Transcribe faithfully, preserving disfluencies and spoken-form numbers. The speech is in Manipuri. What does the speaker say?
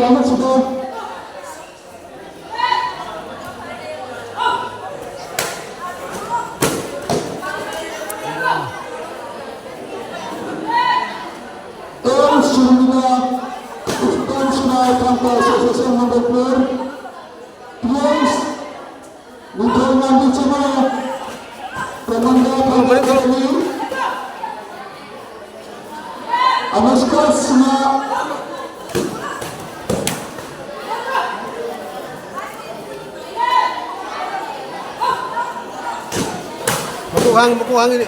ꯑꯃꯁꯤꯗ ꯑꯦꯝ ꯁꯨꯅꯤꯅ, M Sunai Kangpok association Mandapur, P S Ningthoungambi Chanu, ꯀꯃꯟꯗ ꯐꯪꯖꯒꯅꯤ꯫ ꯑꯅꯨꯁꯀꯥ ꯁꯤꯡꯍ꯫ ꯃꯀꯣꯛ ꯍꯥꯡꯉꯤ, ꯃꯀꯣꯛ ꯍꯥꯡꯉꯤꯅꯦ꯫